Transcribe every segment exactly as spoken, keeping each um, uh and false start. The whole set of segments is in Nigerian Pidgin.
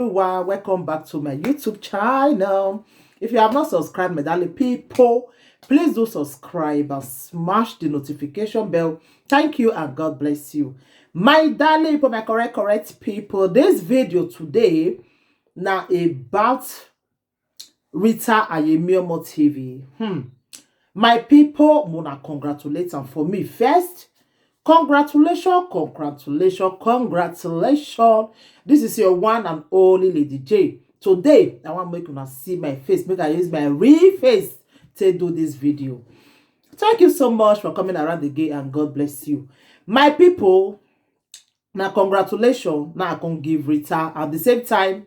Everyone, welcome back to my YouTube channel. If you have not subscribed, my darling people, please do subscribe and smash the notification bell. Thank you and God bless you. My darling people, my correct, correct people, this video today now about Rita Ayemiomo T V. Hmm. My people, muna congratulate am for me first. Congratulations, congratulations, congratulations. This is your one and only Lady J. Today, I want make una see my face. Make I use my real face to do this video. Thank you so much for coming around again and God bless you. My people, na congratulations, now I can give Rita. At the same time,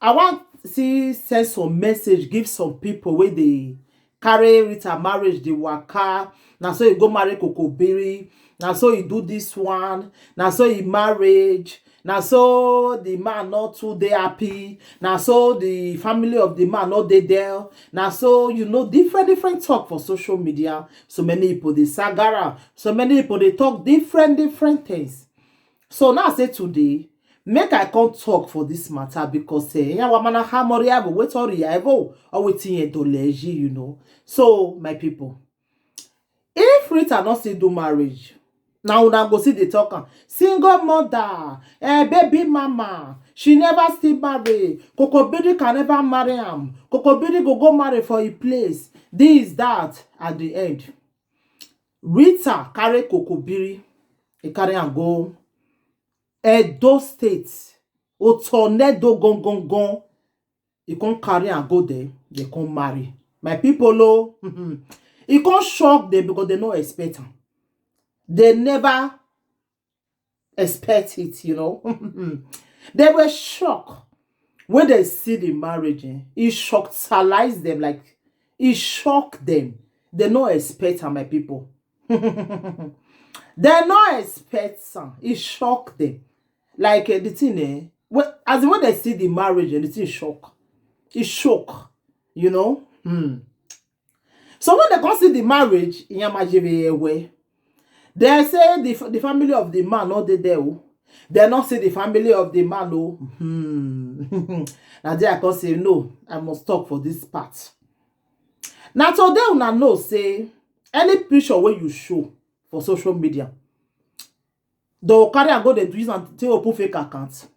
I want see send some message, give some people where they carry Rita marriage, the waka. Now so you go marry Kokobiri. Now so you do this one. Now so you marriage. Now so the man not too they happy. Now so the family of the man not they there. Now so you know different different talk for social media. So many people they sagara. So many people they talk different different things. So now I say today, make I come talk for this matter because eh, yeah, wamana hamori avo, wait or riavo, or waiting a doleji, you know. So, my people, if Rita not still do marriage, now una go see the talk am. Single mother, eh, baby mama, she never still marry. Kokobiri can never marry am. Kokobiri go go marry for a place. This, that, at the end. Rita carry Kokobiri, he carry am go Edo State, Otonedo gongongon. He come carry am go there, they come marry. My people, oh, he come shock them because they no expect am. They never expect it, you know. They were shocked when they see the marriage. Eh? It shocked, surprised them, like it shocked them. They no expect am, my people. They no expect am. It shocked them. Like eh, the thing, eh? Well, as when they see the marriage, and the thing shock. It shock, you know. Hmm. So when they come see the marriage, Iyamajebe Ewe, they say the, f- the family of the man not dey there. Oh. They not see the family of the man. Oh. Hmm. Now there I can say no, I must talk for this part. Now today una know say any picture where you show for social media, they'll carry and go they do use and take open fake account.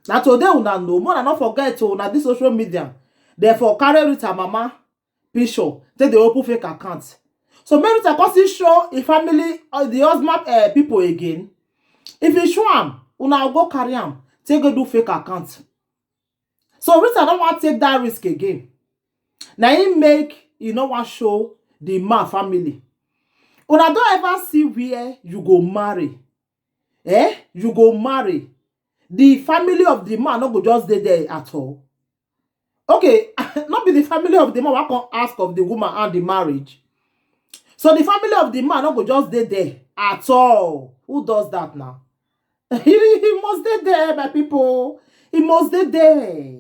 Now today una know, more than not forget to una this social media. Therefore, carry Rita mama picture, take the open fake account. So make Rita come still show the family, uh, the husband uh, people again. If you show am, una go carry am, take go do fake account. So Rita don't want take that risk again. Now he make you no want show the man family. Una don't ever see where you go marry. Eh? You go marry. The family of the man no go just dey there at all. Okay, not be the family of the man who can ask of the woman and the marriage. So the family of the man no go just dey there at all. Who does that now? He must dey there, my people. He must dey there.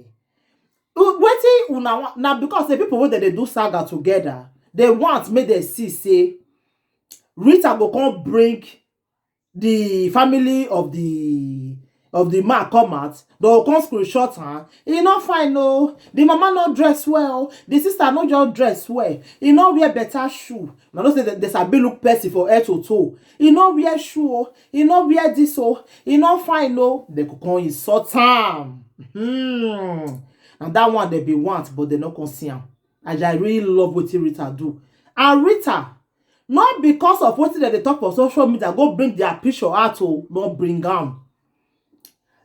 Wetin una want now because the people wey dem dey do saga together, they want make dem see say Rita go come bring the family of the of the man come out, they go come screenshot her. E no fine o. The mama no dress well. The sister no just dress well. E no wear better shoe. Na know say they, they sabi look person for head to toe. E no wear shoe o. E no wear this o. E no fine o. They go come insult am. Hmm. And that one they be want, but they no come see am. And I really love wetin Rita do. And Rita, not because of wetin dem dey talk for social media, go bring their picture out o, no bring am.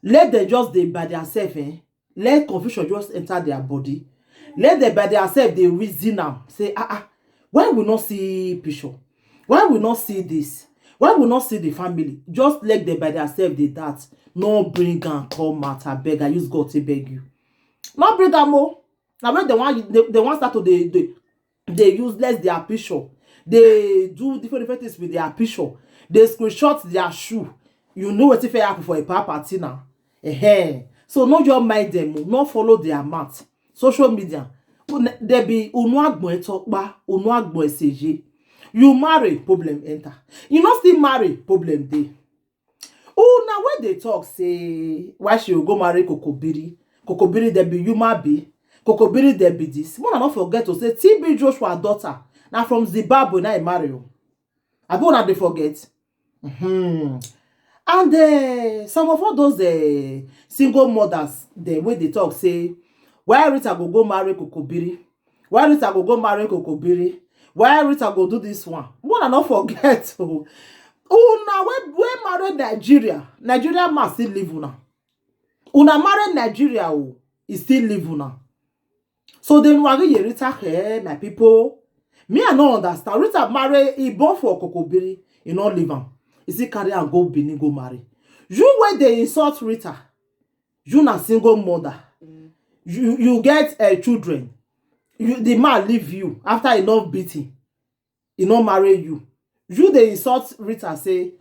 Let them just dey by theirself, eh? Let confusion just enter their body. Let them by theirself dey reason am. Say, ah ah, why we not see picture? Why we not see this? Why we not see the family? Just let them by theirself dey that. No bring am come out, abeg, I use God to beg you. No bring am o. Na when they want they, they want start to dey dey dey useless their picture. They do different different things with their picture. They screenshot their shoe. You know wetin fit happen for a pa party now. Ehen. So no just mind them o, no follow their mouth. Social media. They be unu agbon etokpa, unu agbon eseje. You marry, problem enter. You no still marry, problem dey. Una wey dey talk say why she go marry Kokobiri, Kokobiri dem be human being, Kokobiri dem be this. Una no forget to say T B Joshua daughter na from Zimbabwe na im marry o. Abi una dey forget? Hmm. And uh, some of all those uh, single mothers dem wey dey talk say why Rita go go marry Kokobiri, why Rita go go marry Kokobiri, why Rita go do this one. Una no forget o. Una wey wey marry Nigeria, Nigeria man still leave una. Una marry Nigeria o, e still leave una. So then wagi ye Rita hair, my people. Me, I no understand. Rita marry, he born for Kokobiri, he no leave am. He still carry am go Benin, go marry. You wey dey insult Rita, you na single mother. You you get uh, children. You the man leave you after he no beating. He no marry you. You dey insult Rita say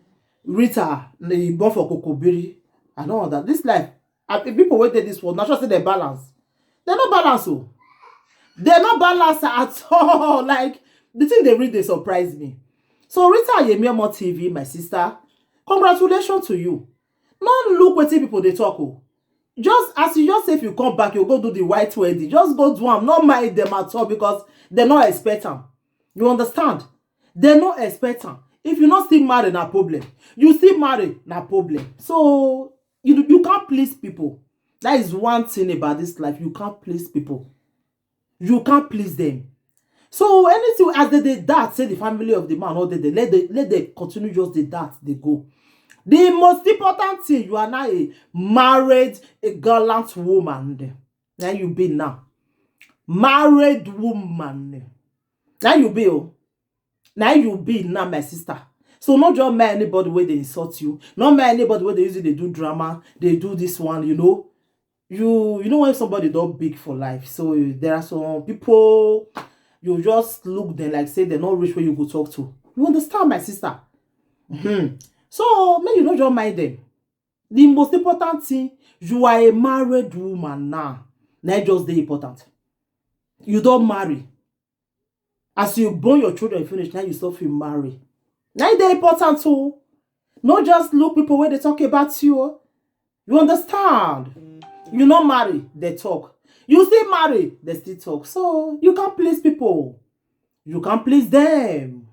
Rita na he born for Kokobiri. I no understand. This life, ah, if people wey dey this world, na sure say dem balance. Dem no balance o. Dem no balance at all. Like the thing dey really dey surprise me. So Rita Yemiomo T V, my sister, congratulations to you. No look wetin people dey talk o. Just as you just say if you come back, you go do the white wedding. Just go do am. No mind them at all because they no expect am. You understand? They no expect am. If you no still marry na problem. You still marry na problem. So you you can't please people. That is one thing about this life. You can't please people. You can't please them. So anything as they dey that say the family of the man or they, they let they let they continue just the that they go. The most important thing, you are now a married, a gallant woman. Now you be now married woman. Now you be oh. Now you be now my sister. So not just mind anybody where they insult you, not mind anybody where they usually they do drama, they do this one, you know. You you know when somebody don't big for life. So there are some people you just look them like say they're not rich where you go talk to. You understand, my sister? Hmm. So may you not just mind them. The most important thing, you are a married woman now. Now just the important. You don't marry. As you born your children finish, now you still feel marry. Now they important too. Not just look people where they talk about you. Oh. You understand? You not marry, they talk. You still marry, they still talk. So you can't please people. You can't please them.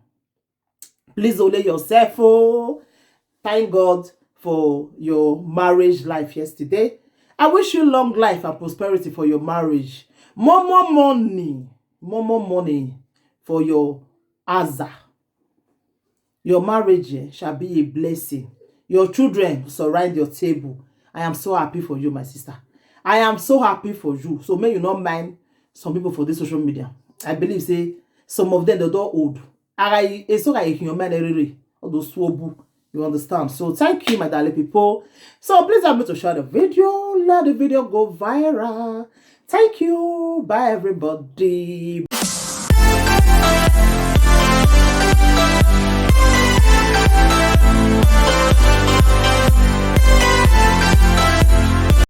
Please only yourself. Oh, thank God for your marriage life yesterday. I wish you long life and prosperity for your marriage. More, more money, more, more money for your Aza. Your marriage eh, shall be a blessing. Your children surround your table. I am so happy for you, my sister. I am so happy for you. So may you not mind some people for this social media. I believe say some of them they don't old. I so I your man really all those swobu. You understand? So thank you, my darling people. So please help me to share the video. Let the video go viral. Thank you. Bye, everybody.